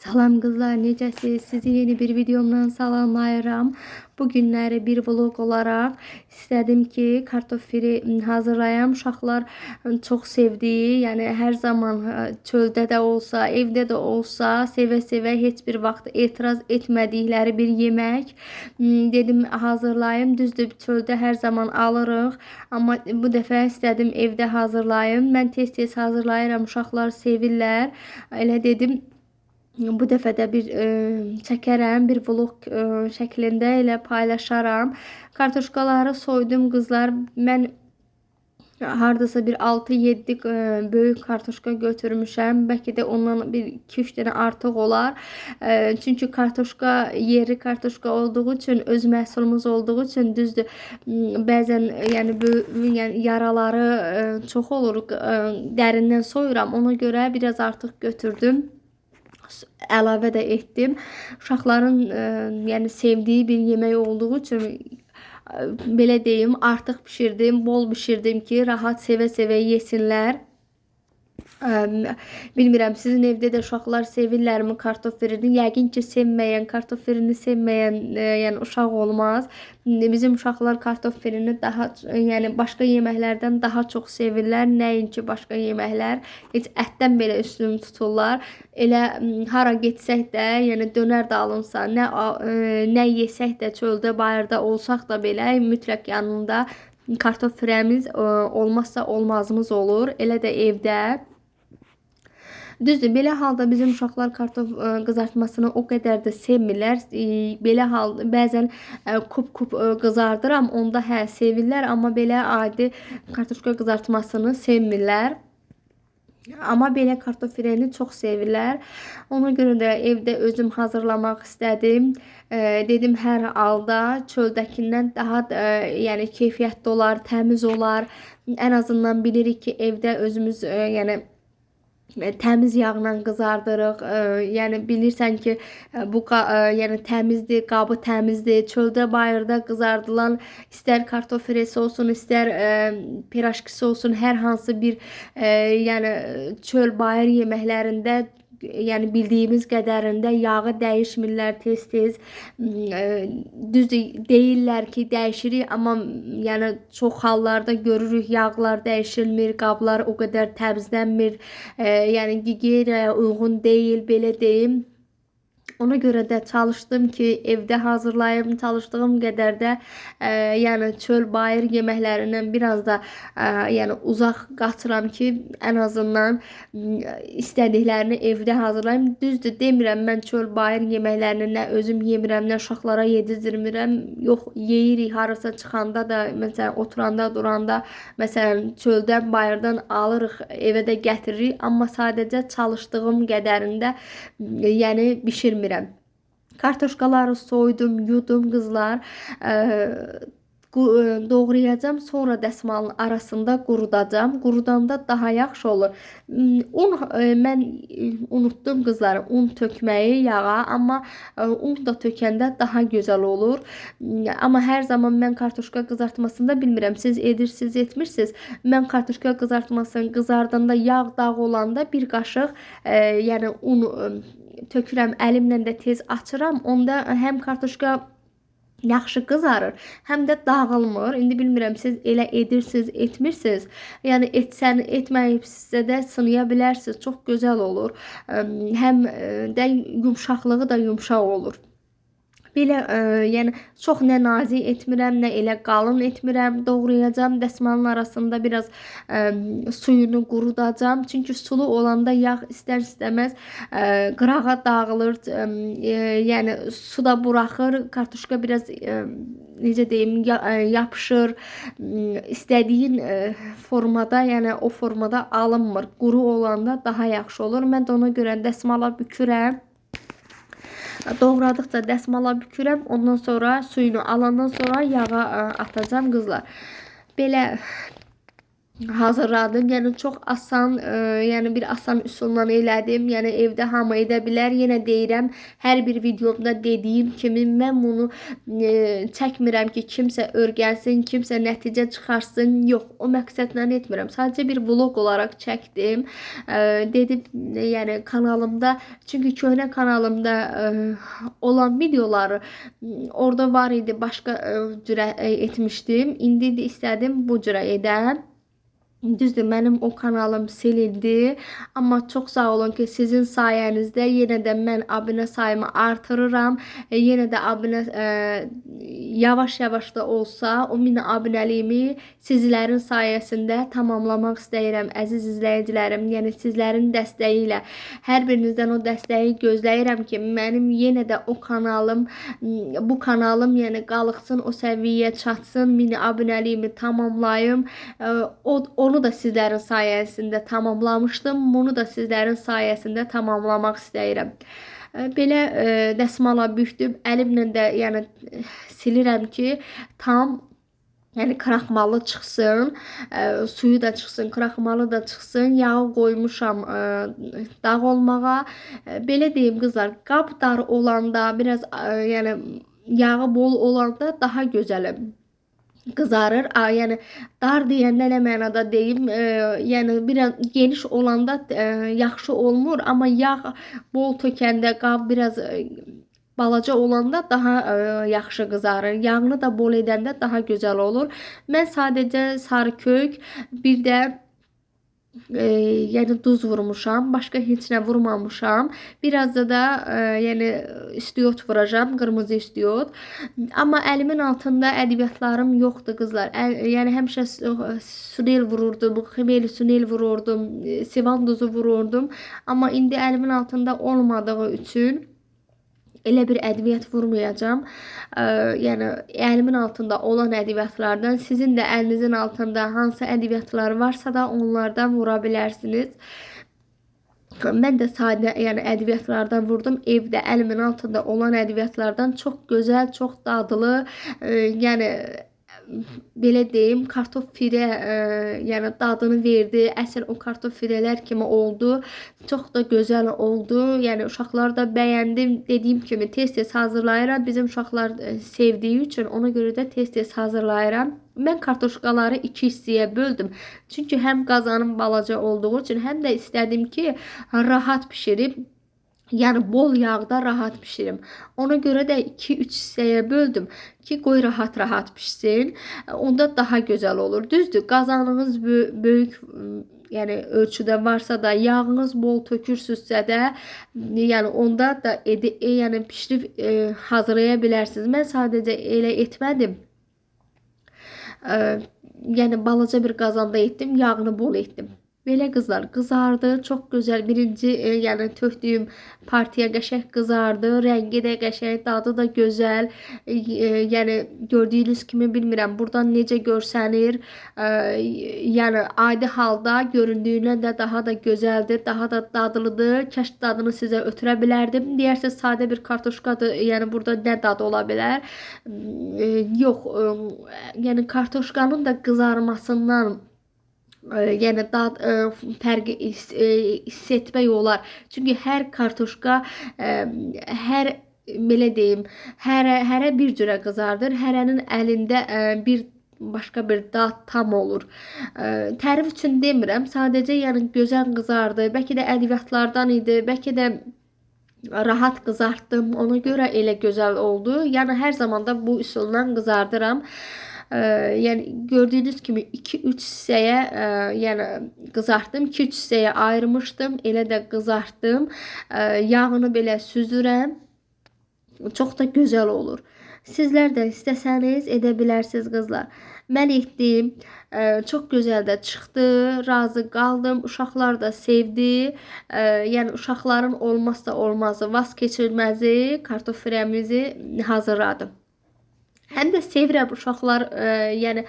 Salam qızlar, necəsiz? Sizi yeni bir videomdan salamlayıram. Bu günləri bir vlog olaraq istədim ki, kartof firi hazırlayam. Uşaqlar çox sevdiyi, yəni hər zaman çöldə də olsa, evdə də olsa, sevə-sevə heç bir vaxt etiraz etmədikləri bir yemək. Dedim hazırlayım. Düzdür, çöldə hər zaman alırıq, amma bu dəfə istədim evdə hazırlayım. Mən tez-tez hazırlayıram, uşaqlar sevirlər. Elə dedim bu dəfə də bir çəkərəm, bir vlog şəklində elə paylaşaram. Kartoşkaları soydum qızlar. Mən hardasa bir 6-7 böyük kartoşka götürmüşəm. Bəlkə də ondan bir 2-3 dənə artıq olar. Çünki kartoşka yerli kartoşka olduğu üçün, öz məhsulumuz olduğu üçün düzdür. Bəzən yəni yəni yaraları çox olur. Dərindən soyuram. Ona görə biraz artıq götürdüm. Əlavə də etdim. Uşaqların yəni sevdiyi bir yemək olduğu üçün belə deyim, artıq bişirdim, bol bişirdim ki, rahat sevə-sevə yesinlər. Bilmirəm, sizin evdə də uşaqlar sevirlərmi kartof firini? Yəqin ki, sevməyən, kartof firini sevməyən, yəni uşaq olmaz. Bizim uşaqlar kartof firini daha, yəni başqa yeməklərdən daha çox sevirlər. Nəinki başqa yeməklər. Heç ətdən belə üstün tuturlar. Elə hara getsək də, yəni dönər də alınsa, nə yesək də, çöldə, bayırda olsaq da belə mütləq yanında kartof firemiz olmazsa olmazımız olur. Elə də evdə. Düzdür, belə halda bizim uşaqlar kartof qızartmasını o qədər də sevmirlər. Belə halda bəzən kup-kup qızardıram, onda hə sevirlər, amma belə adi kartoşka qızartmasını sevmirlər. Amma belə kartof fireni çox sevirlər. Ona görə də evdə özüm hazırlamaq istədim. Dedim hər halda çöldəkindən daha yəni keyfiyyətli olar, təmiz olar. Ən azından bilirik ki, evdə özümüz yəni təmiz yağla qızardırıq. Yəni bilirsən ki, bu yəni təmizdir, qabı təmizdir. Çöldə, bayırda qızardılan istər kartof firesi olsun, istər piraşkisi olsun, hər hansı bir yəni çöl bayır yeməklərində yəni bildiyimiz qədərində yağı dəyişmirlər tez-tez. Düzdür, deyirlər ki, dəyişirik, amma yəni çox hallarda görürük yağlar dəyişilmir, qablar o qədər təmizlənmir. Yəni gigiyenaya uyğun deyil, belə deyim. Ona görə də çalışdım ki, evdə hazırlayım. Çalışdığım qədər də yəni çöl bayır yeməklərindən biraz da yəni uzaq qaçıram ki, ən azından istədiklərini evdə hazırlayım. Düzdür, demirəm mən çöl bayır yeməklərini nə özüm yemirəm, nə uşaqlara yedizdirmirəm. Yox, yeyirik harasa çıxanda da, məsələn, oturanda, duranda, məsələn, çöldən, bayırdan alırıq, evə də gətiririk, amma sadəcə çalışdığım qədərində yəni bişirmirəm. Kartoşkaları soydum, yudum qızlar. Doğrayacağam, sonra dəsmalın arasında qurudacağam. Qurudanda daha yaxşı olur. Un mən unutdum qızlar, un tökməyi yağa, amma un da tökəndə daha gözəl olur. Amma hər zaman mən kartoşka qızartmasında bilmirəm, siz edirsiniz, etmirsiniz. Mən kartoşka qızartmasını qızardanda yağ dağ olanda bir qaşıq yəni un tökürəm, əlimlə də tez açıram. Onda həm kartoşka yaxşı qızarır, həm də dağılmır. İndi bilmirəm siz elə edirsiniz, etmirsiniz. Yəni etsən, etməyibsinizsə də sınaya bilərsiniz. Çox gözəl olur. Həm də yumşaqlığı da yumşaq olur. Belə yəni çox nə nazik etmirəm, nə elə qalın etmirəm. Doğrayacağam, dəsmalın arasında biraz suyunu qurudacağam. Çünki sulu olanda yağ istər-istəməz qırağa dağılır. Yəni su da buraxır, kartoşka biraz necə deyim, yapışır. İstədiyin formada, yəni o formada alınmır. Quru olanda daha yaxşı olur. Mən də ona görə dəsmala bükürəm. Doğradıqca dəsmala bükürəm. Ondan sonra suyunu alandan sonra yağa atacağam qızlar. Belə hazırladım. Yəni çox asan, yəni bir asan üsulla elədim. Yəni evdə hamı edə bilər. Yenə deyirəm, hər bir videomda dediyim kimi mən bunu çəkmirəm ki, kimsə öyrənsin, kimsə nəticə çıxarsın. Yox, o məqsədlə etmirəm. Sadəcə bir vlog olaraq çəkdim. Dedim, yəni kanalımda, çünki köhnə kanalımda olan videoları orada var idi, başqa cürə etmişdim. İndi də istədim bu cürə edəm. Düzdür, mənim o kanalım silindi. Amma çox sağ olun ki, sizin sayənizdə yenə də mən abunə sayımı artırıram. Yenə də abunə yavaş-yavaş da olsa o 1000 abunəliyimi sizlərin sayəsində tamamlamaq istəyirəm, əziz izləyicilərim. Yəni sizlərin dəstəyi ilə, hər birinizdən o dəstəyi gözləyirəm ki, mənim yenə də o kanalım, bu kanalım yəni qalıqsın, o səviyyəyə çatsın, 1000 abunəliyimi tamamlayım. Onu da sizlərin sayəsində tamamlamışdım. Bunu da sizlərin sayəsində tamamlamaq istəyirəm. Belə dəsmala bükdüm. Əlimlə də yəni silirəm ki, tam yəni kraxmalı çıxsın, suyu da çıxsın, kraxmalı da çıxsın. Yağı qoymuşam dağ olmağa. Belə deyim qızlar, qab dar olanda, biraz yəni yağı bol olanda daha gözəl qızarır. Yəni dar deyəndə nə mənada deyim, yəni biraz geniş olanda yaxşı olmur, amma yağ bol tökəndə, qab biraz balaca olanda daha yaxşı qızarır. Yağını da bol edəndə daha gözəl olur. Mən sadəcə sarı kök, bir də yəni duz vurmuşam, başqa heç nə vurmamışam. Biraz da yəni istiot vuracağam, qırmızı istiot. Amma əlimin altında ədviyyatlarım yoxdur qızlar. Yəni həmişə sunel vururdum, ximeli sunel vururdum, sivan duzu vururdum. Amma indi əlimin altında olmadığı üçün elə bir ədviyyat vurmayacağam. Yəni əlimin altında olan ədviyyatlardan, sizin də əlinizin altında hansı ədviyyatlar varsa da onlardan vura bilərsiniz. Mən də sadə yəni ədviyyatlardan vurdum. Evdə əlimin altında olan ədviyyatlardan çox gözəl, çox dadlı, yəni belə deyim, kartof firə yəni dadını verdi. Əsl o kartof firələr kimi oldu. Çox da gözəl oldu. Yəni uşaqlar da bəyəndi. Dediyim kimi tez-tez hazırlayıram. Bizim uşaqlar sevdiyi üçün ona görə də tez-tez hazırlayıram. Mən kartoşkaları 2 hissəyə böldüm. Çünki həm qazanım balaca olduğu üçün, həm də istədim ki, rahat pişirib, yəni bol yağda rahat pişirim. Ona görə də 2-3 hissəyə böldüm ki, qoy rahat-rahat pişsin. Onda daha gözəl olur. Düzdür, qazanınız böyük, yəni ölçüdə varsa da, yağınız bol tökürsünüzsə də, yəni onda da yəni pişirib hazırlaya bilərsiniz. Mən sadəcə elə etmədim. Yəni balaca bir qazanda etdim, yağını bol etdim. Belə qızlar qızardı. Çox gözəl birinci yəni tökdüyüm partiya qəşəng qızardı. Rəngi də qəşəng, dadı da gözəl. Yəni gördüyünüz kimi bilmirəm buradan necə görsənir. Yəni adi halda göründüyündən də daha da gözəldir, daha da dadlıdır. Kaş dadını sizə ötürə bilərdim. Deyərsiniz sadə bir kartoşkadır. Yəni burada nə dadı ola bilər? Yox, yəni kartoşkanın da qızarmasından yəni dad fərqi hiss etmək olar. Çünki hər kartoşka, hər belə deyim, hərə bir cürə qızardır. Hərənin əlində bir başqa bir dad tam olur. Tərif üçün demirəm, sadəcə yəni gözəl qızardı. Bəlkə də ədviyyatlardan idi, bəlkə də rahat qızartdım. Ona görə elə gözəl oldu. Yəni hər zaman da bu üsulla qızardıram. Yəni gördüyünüz kimi 2-3 hissəyə yəni qızartdım. 2-3 hissəyə ayırmışdım. Elə də qızartdım. Yağını belə süzürəm. Çox da gözəl olur. Sizlər də istəsəniz edə bilərsiniz qızlar. Mən etdim. Çox gözəl də çıxdı. Razı qaldım. Uşaqlar da sevdi. Yəni uşaqların olmazsa olmazı, vaz keçilməzi kartof firəmizi hazırladım. Həm də sevirəm uşaqlar, yəni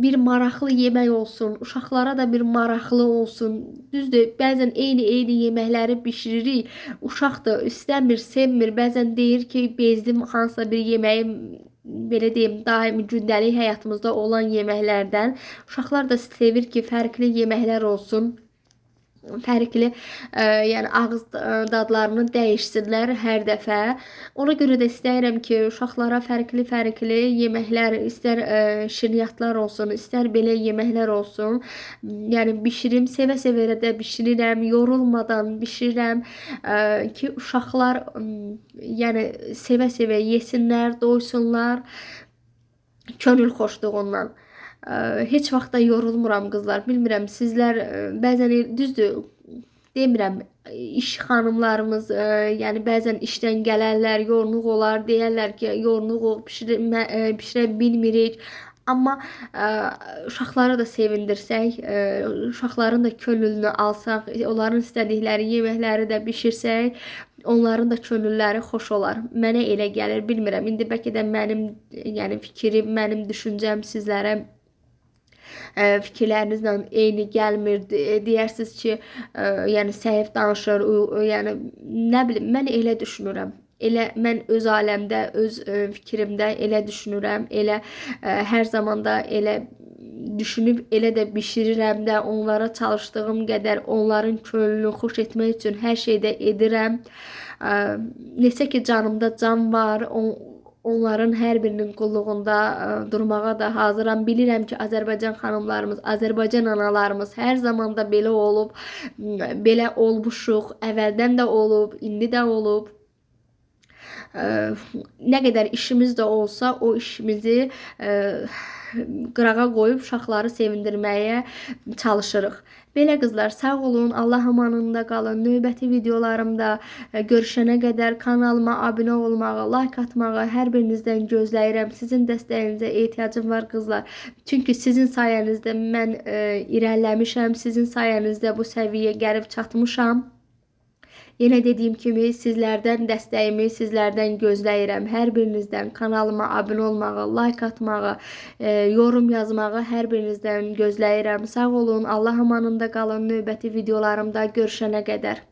bir maraqlı yemək olsun, uşaqlara da bir maraqlı olsun. Düzdür, bəzən eyni yeməkləri bişiririk. Uşaq da istəmir, sevmir. Bəzən deyir ki, bezdim hansısa bir yeməyi belə deyim, daimi gündəlik həyatımızda olan yeməklərdən. Uşaqlar da sevir ki, fərqli yeməklər olsun. Fərqli, yəni ağız dadlarını dəyişsinlər hər dəfə. Ona görə də istəyirəm ki, uşaqlara fərqli-fərqli yeməklər, istər şirniyyatlar olsun, istər belə yeməklər olsun. Yəni bişirim, sevə-sevə də bişirirəm, yorulmadan bişirirəm ki, uşaqlar yəni sevə-sevə yesinlər, doysunlar könül xoşluğundan. Heç vaxt da yorulmuram qızlar. Bilmirəm sizlər bəzən düzdür demirəm iş xanımlarımız, yəni bəzən işdən gələrlər, yorğunluq olar, deyərlər ki, yorğunluq bişirə bilmirik. Amma uşaqları da sevindirsək, uşaqların da könlünü alsaq, onların istədikləri yeməkləri də bişirsək, onların da könülləri xoş olar. Mənə elə gəlir, bilmirəm. İndi bəlkə də mənim, yəni fikrim, mənim düşüncəm sizlərə fikirlərinizlə eyni gəlmir. Deyərsiniz ki, yəni səhv danışır, yəni nə bilim, mən elə düşünürəm. Elə mən öz aləmdə, öz fikrimdə elə düşünürəm. Elə hər zaman da elə düşünüb elə də bişirirəm də, onlara çalışdığım qədər onların könlünü xoş etmək üçün hər şeydə edirəm. Neçə ki canımda can var, onların hər birinin qulluğunda durmağa da hazıram. Bilirəm ki, Azərbaycan xanımlarımız, Azərbaycan analarımız hər zaman da belə olub, belə olmuşuq. Əvvəldən də olub, indi də olub. Nə qədər işimiz də olsa, o işimizi qırağa qoyub uşaqları sevindirməyə çalışırıq. Belə qızlar, sağ olun, Allah amanında qalın. Növbəti videolarımda görüşənə qədər kanalıma abunə olmağı, like atmağı hər birinizdən gözləyirəm. Sizin dəstəyinizə ehtiyacım var qızlar. Çünki sizin sayənizdə mən irəliləmişəm, sizin sayənizdə bu səviyyəyə gəlib çatmışam. Yenə dediyim kimi sizlərdən dəstəyimi sizlərdən gözləyirəm. Hər birinizdən kanalıma abunə olmağı, like atmağı, yorum yazmağı hər birinizdən gözləyirəm. Sağ olun, Allah amanında qalın. Növbəti videolarımda görüşənə qədər.